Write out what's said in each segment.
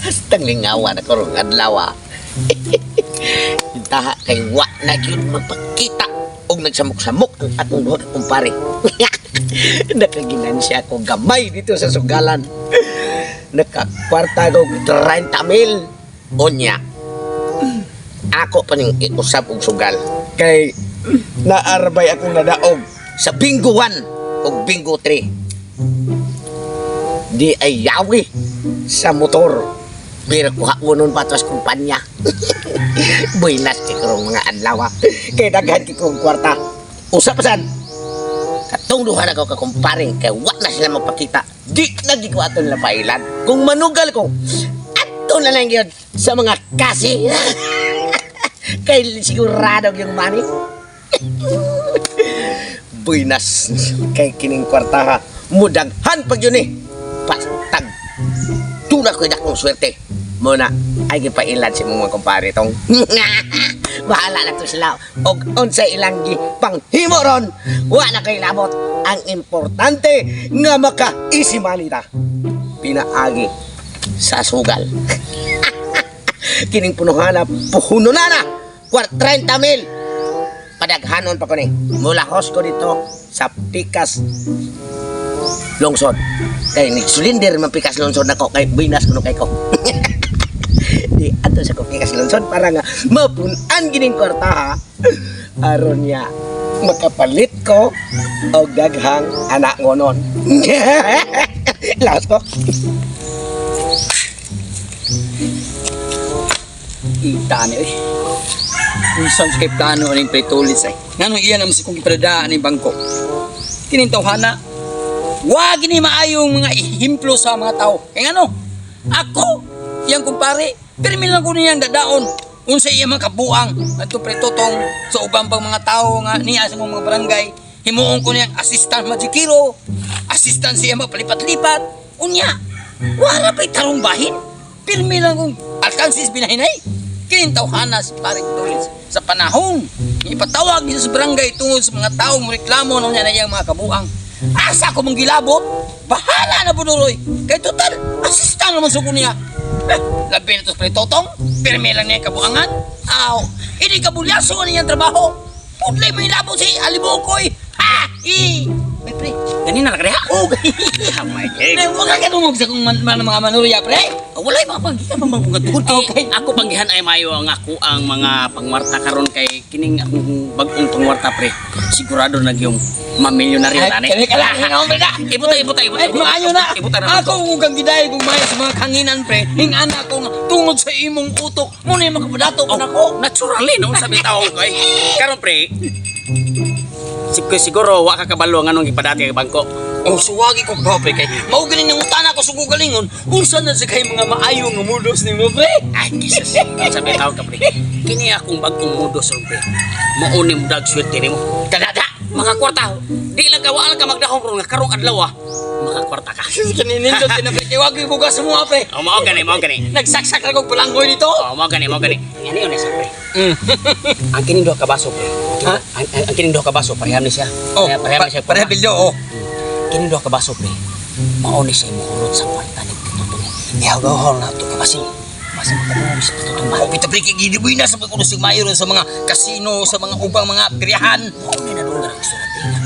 Hastang lingawa na karong adlaw ah. Taha kay wa na gyud magpakita og nagsamok-samok ang atong duha ka kumpare. Nakaginansya ko gamay dito sa sugalan. Nakakwarta ko 30 mil. Unya. Ako pa ning iusab og sugal. Kay naarbay akong nadaog sa bingo 1 ug bingo 3. Di ay yawi sa motor. Pero kuha ko nun pa sa kumpanya. Buinas kay karong mga adlaw. Ah. Kay daghan kay kong kwarta. Usa pa sad. Katong duha na ko kakumparing kay wa na sila magpakita. Di na gi ko ato nila pailan. Kung manugal ko, ato na lang yun sa mga kasi. Kay sigurado yung money. Buinas kay kining kwarta ha. Mudaghan pag yun eh. Pastag. Tuna ko'y dakong swerte. Muna, ay gipailan si mong mga kumpare tong. Bahala na to sila. Og unsa ilang gi panghimo ron. Wa na kay labot. Ang importante nga maka easy money ta. Pinaagi sa sugal. Kining punuhana, puhuno na na. Kwart 30 mil. Padaghanon pa ko ni. Mula ko dito sa Pikas Lungsod. Kay nagsulinder man Pikas Lungsod nako kay binas kuno kay ko. Di ato sa ko Pikas Lungsod para nga mapun-an gining kwarta ha. Aron niya makapalit ko og daghang anak ngonon. Laos ko. Ita ni oy. Unsa kay plano ning pretulis ay. Nganong iya naman si kong gipadadaan ning bangko. Kining tawhana. Wa gini maayong mga ihimplo sa mga tao. Kay ngano? Ako, iyang kumpare, pirmi lang ko niyang dadaon. Unsa iya mga kabuang adto pretotong sa ubang pang mga tao nga niya sa mga barangay. Himuon ko niyang assistant majikiro, assistant siya mapalipat-lipat. Unya, wala pa'y tarong bahin. Pirmi lang kong alkansis binahinay. Kining tawhana si paring Tulis sa panahon ipatawag niya sa barangay tungod sa mga taong reklamo na niya na iyang mga kabuang. Asa ko mong gilabot? Bahala na buduroy. Kay total, asistan naman suko niya. Eh, labi na to sa totong, pirmi lang niya kabuangan. Aw, hindi kabulyaso na niyang trabaho. Pudlay mo ilabot si Alibukoy. Ha! I! May pre, Ganina na kaya? Oh, Oh my God. Nay, wag ka kadungog sa kong mga manurya, pre. Wala yung mga panggihan pang mga tugod. Okay. Ako panggihan ay mayo ang ako ang mga pangwarta karon kay kining akong bagong pangwarta pre. Sigurado na yung mamilyonaryo Ay, tani. kani ka lang, hingaon, pre na. Ibuta, ibuta, ibuta. Ay, maayo na. Ibuta na. Ako ugang giday kung maayo sa mga kanginan, pre. Hingan ako nga tungod sa imong utok. Muna yung makapadato ko nako. Naturally no sabi tao kay. Karon pre. Siguro wa ka kabalo nga nung gipadati ang bangko. Oh, suwagi ko ba, pre, kay mao gani nang utana ko sa galingon. Unsa na sa kay mga maayo nga mudos nimo, pre? Ay, Jesus. Sabi tao ka pre. Kini akong bagong mudos ron pre. Mao ni mo dag swerte nimo. Kadada. Mga kwarta. Di lang ka wa lang ka magdahom ron nga karong adlaw ah. Makakwarta ka. Kaninindot din na, pre. Kay wag yung bugas mo, pre. Oh, mao gani, mao gani. Nagsaksak ra kog palanggoy dito. Oh, mao gani, mao gani. Ngani yun siya pre. Ang kining duha ka baso pre. Ha? Ang kining duha ka baso pareham ni siya. Oh, Pareham ni siya. pareha bilyo, oh. Kining duha ka baso pre. Mao ni siya imuhurot sa kwarta ni Tito Tony. Ihagaw na to kay basin. Basin makadungog sa Tito Tony. Oh, kita pre kay gidibuy na sa pagkuno sig mayo ron sa mga kasino, sa mga ubang mga piryahan. Mao ni na doon nga gusto na pre nga.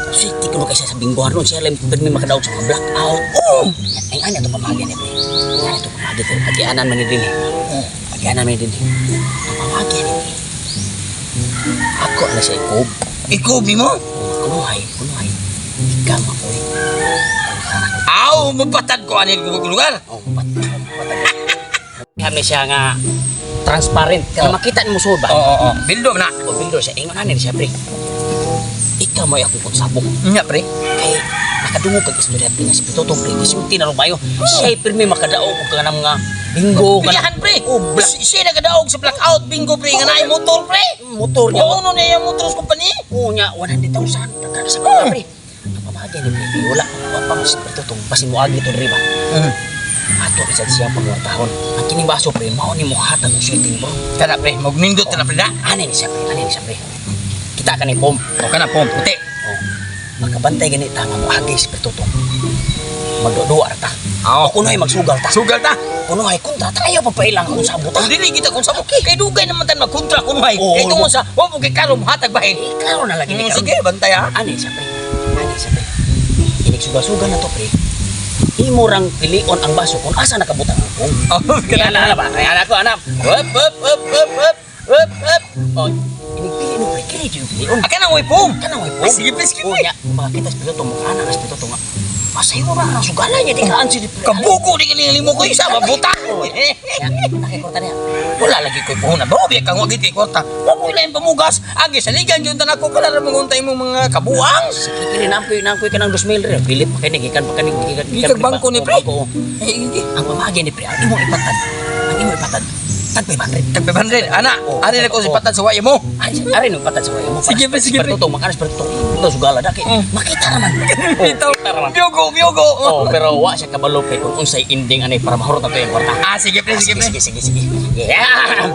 Swerte ko na kay siya sa binggohan ron. Siya lang pwede makadaog sa mga blackout. Oh, Ay, ano ito pamagyan ni pre. Ano ito pamagyan ko. Agianan man ni din eh. Agianan man ni din eh. Ang pamagyan ni pre. Ako na siya ikob. ikaw mo? Kunuhay, kunuhay. Ikaw makoy. Aw, mapatad ko ani ko lugar. Oh, patag. Kami siya nga transparent. Kaya Oh. makita ni mo ba? Oo, oo, oo. Bildo na. O bindo siya. Ingon na siya, pre. Ikaw mo akong konsabong. Nya, pre. Kay nakadungog kag estudyante nga si Pitotong pre. Gisulti na ro bayo. Siya pirmi makadaog og kanang mga bingo Piryahan, pre. Oh, black Siya nagadaog sa blackout bingo, pre. Nga naay motor, pre. motor niya. Oo, no niya yung motor sa company. Oo niya, 100,000. Daghan sa mga pre. Ang pamagyan ni pre, wala pa pa si Pitotong basin mo agi to diri ba. Ato isa siya pangwartahon. Ang kining baso pre, mao ni mo hatag og shooting bro. Kana, pre. Magnindot na, pre, na. Ani ni siya pre, ani ni siya pre. Kita ka ni pom. O, kana, pom. Puti. Oh. Makabantay gani ta nga moagi si Pertutong. Magdudua ra ta. Oo. Kunoy magsugal ta. Sugal ta. Kunoy kontra ta ayaw pagpailang kung sabot ta. Kung dili kita kung sabot, kay dugay naman tan magkontra kunuhay. Oo. Kay tungod sa wa mo kay karon hatag bahin. Eh, klaro na lagi ni karon. Sige, bantay ha. Ani siya pre. Ani siya pre. Inig sugal-sugal na to pre. Imo rang pilion ang baso kung asa nakabutang ang pong. Oh, Kaya na ba? Kaya na ko anak. Up up up up up up up. Oh, inig pili no pre, kini jud pilion. Akan ang wipong. Kanang way pong. Ay, sige, pre, sige, Oh, pre. nya, makakita sa piloto, mukha na sa piloto nga. Masayo ra ang sugalan niya, di kaan si Kabuko di kini limo ko isa mabuta. Oh, nya, nakikurta niya. Wala lagi ko'y puhunan. Ba, biya kang wag iti kwarta. Wa ko ilain pamugas. Agi saligan jud tan ako kala ra manguntay imong mga kabuang. Sige, kini namkoy ka ng 2,000 re. Pilit pa kini gikan pa kini gikan Gikan bangko ni pre. Bangko, oh. Eh, hindi. Ang pamagi ni pre, ang imong ipatad. Ang imong ipatad. Tag 500. Tag 500. Ana, Oh, ari na ko si oh. patad sa waya mo. Ari, ari nung patad sa waya mo. Sige, pre, sige, pre. Pertutong, makanas pertutong. Ito sugala daki. Makita raman. Oh, Ito, kita raman. biyogo, biyogo. Oh, pero wa siya kabalo pre kung unsay ending ani para mahurot ato yung kwarta. Ah, sige pre, sige pre. Sige, sige, sige. Yeah.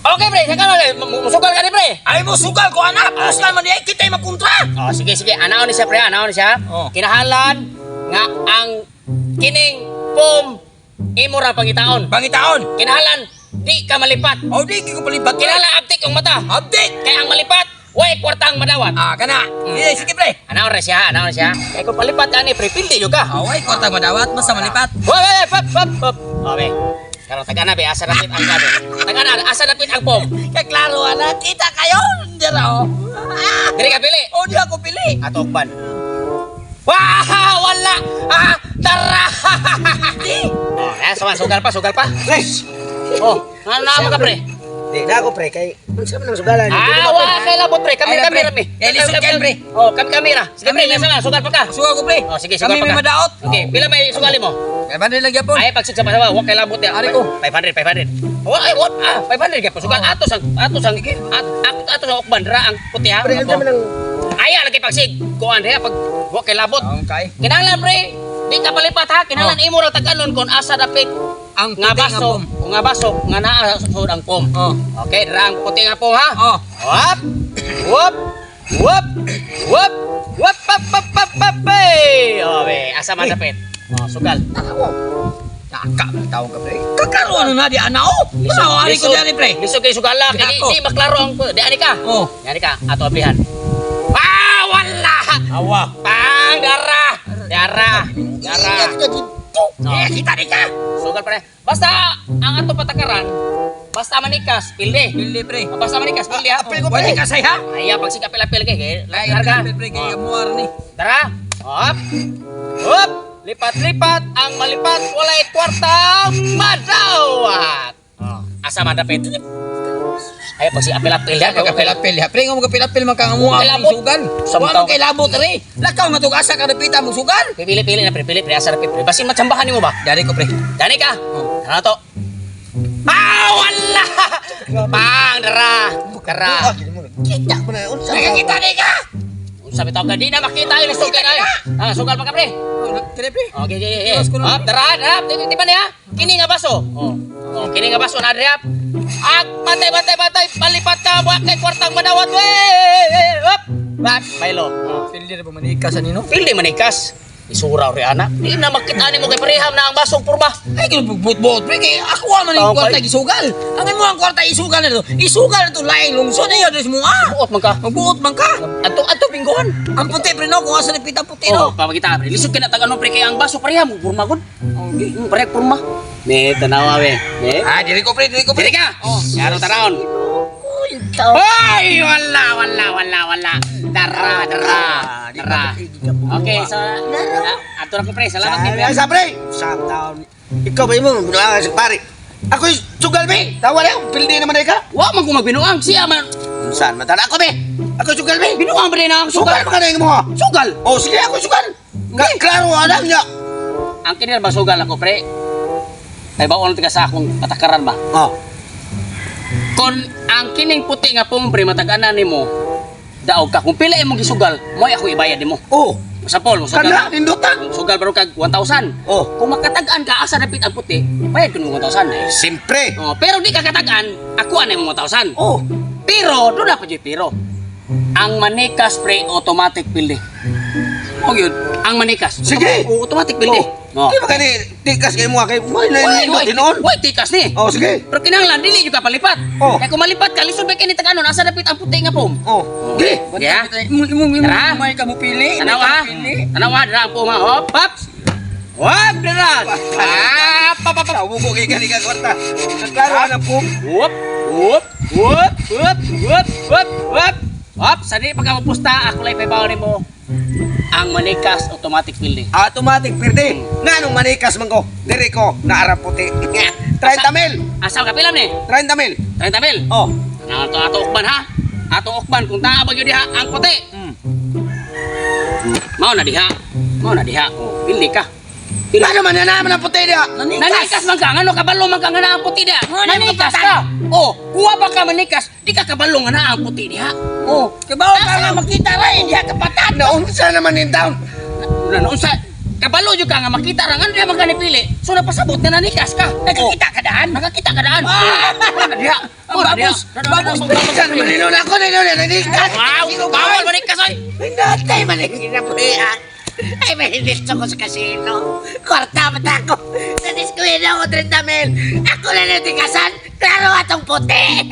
Okay, pre, saka na, musugal ka ni pre. Ay mo sugal ko anak, puslan man di ay kita'y magkontra. Oh, sige, sige. Anaon ni siya, pre. Anaon ni siya. Oh. Kinahalan nga ang kining pom imo ra pangitaon. Pangitaon. Kinahalan di ka malipat. O di ko palipat. Kinahalan abtik ang mata. Update. Kaya ang malipat, way kwartang madawat. Ah, kana. Sige, sige pre. Anaon ra siya, anaon siya. Kaya kung palipat ka ni pre, pildi jud ka. Away kwarta madawat basta malipat. Wait, wait, wait, pop, pop, pop. Okay. Karon taga na be, asa napit ang gabi. Taga na, asa napit ang pom. Kay klaro ana, kita kayo. Dira oh. Ah, Diri ka pili. o di ako pili. Ato ukban. Wah, wala. Ah, tara. Oh, eh, sama sugal pa, sugal pa. Oh, ano na mo ka pre? Di na ako pre kay unsa man ang sugalan. Ah, wa kay labot pre. Kami Ay, kami pre. rami. Kay lisod kayo, pre. Oh, kami kami ra. Sige pre, Kami, nasa sugal pa ka. Sugal ko pre. Oh, sige, sugal Kami pa may ka. madaot. Okay, pila may sugali mo? Kay bandel lang gyapon. Ay, pagsig sa pasawa, wa kay labot ya. Ari ko. 500, 500. Wa ay, what? Ah, 500 gyapon. Sugal atos ang atos ang atos ang ukban ra ang puti ha. Pre, unsa man ang Aya lagi pagsig. Kuan diha pag wa kay labot. Okay. Kinahanglan pre, di ka palipat ha. Kinahanglan imo ra tag-anon kon asa dapit Ang nga puti nga baso, pom. o nga baso nga naa sa sud ang pom. Oh. Okay, dira ang puti nga pom ha. Oh. Wap! Wap! Wap! Wap! Wap! Pap! Pap! Pap! Pap! Hey! Oh, be, asa man dapit? Oh, sugal. Kaka, tawag ka pre. Kaklaro ano na di ana oh. Wala ari ko di pre. Lisod kay sugala kay Ako. di maklaro ang di ani ka. Oh. Di ani ka, ato ablihan. Ah, wala! Awa. Pang dara! Dara! Dara! Dito. Eh, kita di ka. Sugal pare. Basta ang ato patakaran, basta manikas, pildi. Pili pre. Basta manikas, pildi ha. Apil ko pre. Ka say ha. Ay, pag sikap apil kay kay Ay, larga. apil pre kay amuar ni. Tara. Hop. Hop. Lipat-lipat ang malipat walay kwarta madawat. Oh, asa man dapit? Ay, pag si apil-apil Ya pag apil-apil ha. Pre nga apil-apil man kang amuar Kay labot. sugal. Samtaw. Wa man kay labot re. Lakaw nga tug asa ka dapita mo sugal. Pili-pili na pre, pili pre asa dapit pre. Basin matsambahan nimo ba? Dari ko pre. Dani ka. Oh. Ano to? Ah, wala! Pang, dara! Dara! Kita ko na unsa. Nakakita di ka. Unsa bitaw ka di na makita yung sugal ay. Ah, sugal pa ka pre. Kini pre. Okay, okay, okay. Iwas ko na. Up, dara, dara. Di ba niya? Kini nga baso. Oh. Oh, kini nga baso na diri up. Ag patay patay patay palipat ka wa kay kwartang manawat we. Up. Bak, baylo. Oh. Pili ra ba manikas anino? Pili manikas. Isuraw ri ana. Di na makita nimo kay pareham na ang basong purma. Ay kini bugbot pre kay ako man Taong yung kwarta kay. gisugal. Ang imo ang kwarta isugal na to. Isugal na to laing lungsod ayo des mo ah. Buot man ka. Magbuot man ka. Adto adto binggohan. Ang puti pre no kung asa napita puti Oh, no. pamagita pre. Lisod kay na tag-ano pre kay ang baso pareham purma gud. Okay. Pare purma. Me tanawa we. Me. Ah, diri ko pre, diri ko pre. Diri ka. Oh, yaro tanawon. Ay, wala, wala, wala, wala. Dara, dara, dara. Okay, so, ah, ato na ko pre. Salamat kay pre. Sa pre. Sa taon. Ikaw ba imo binuangan sa pare? Ako sugal be. Tawa na pildi naman ay ka. Wa man ko magbinuang. Siya man. Unsan man tala ako be. Ako sugal be. Binuang ba rin ang Sugal sugal? man ka na mo. Sugal. Oh sige ako sugal. Klaro anak niya. Ang kinir ba sugal ako pre? Ay baon ka sa akong patakaran ba? Oh. Kon ang kining puti nga pong pre matag-anan nimo, daog ka. Kung pila imong gisugal, mo'y ako ibayad nimo. Oh. Sa Paul, sugal. Kana nindota. Sugal baro kag 1,000. Oh. Kung makatag-an ka asa dapit ang puti, bayad ko nimo 1,000. Eh. Siyempre. Oh, pero di ka katag-an, ako anay mo 1,000. Oh. Pero doon na pa jud pero. Ang manikas, pre, automatic pildi. O yun, ang manikas. Sige. O, automatic pildi. Oh. Di ba kani tikas kay mo kay mo na Why, nindot tinuon. why tikas ni? Oh, sige. Pero kinahanglan dili jud ka palipat. Oh. Kay kung malipat ka, lisod ba kini taganon asa dapit ang puti nga pom? Oh. Sige. Yeah. Imo imo imo Tara. may ka mo pili. Tanaw ha. Tanaw ha, dira ang puma. Hop, hop. Hop, dira. Ah, pa pa pa. Sa ko kay kani ka kwarta. Klaro na po. Whoop, whoop, whoop, whoop, whoop, whoop, whoop. Hop, sa di pagka mapusta, ako lang ipabaw nimo ang manikas automatic building. Automatic pirdi. Nganong manikas man ko? Diri ko naarap puti. 30 mil. Asa ka pilam ni? 30 mil. 30 mil. Oh. Tanaw to ato ukban ha. Ato ukban kung taa ba gyud diha ang puti. Mao na diha. Mao na diha. Oh, pili ka. Pili. Ngano man na naman ang puti diha? Nanikas man ka, ngano kabalo man ka nga naa ang puti diha. Nanikas ka. Oh, kuha ba ka manikas, di ka kabalo nga naa ang puti diha. Oh, Kabaw ka nga makita ra diha kapatan. Naunsa naman in town? Na unsa kabalo jud ka nga makita ra ngano diha man ka nipili. So napasabot nga nanikas ka. Nakakita ka daan, nakakita ka daan. Ah, diha. Oh, Babos, babos. Saan man nino na ako nino na nanikas? Wow, bawal manikas oy. Natay man ang ginabuhian. Ay, mahilis ko sa kasino. Kwarta ba ako? Nadiskuhin ako 30 mil. Ako na natikasan. Klaro atong puti.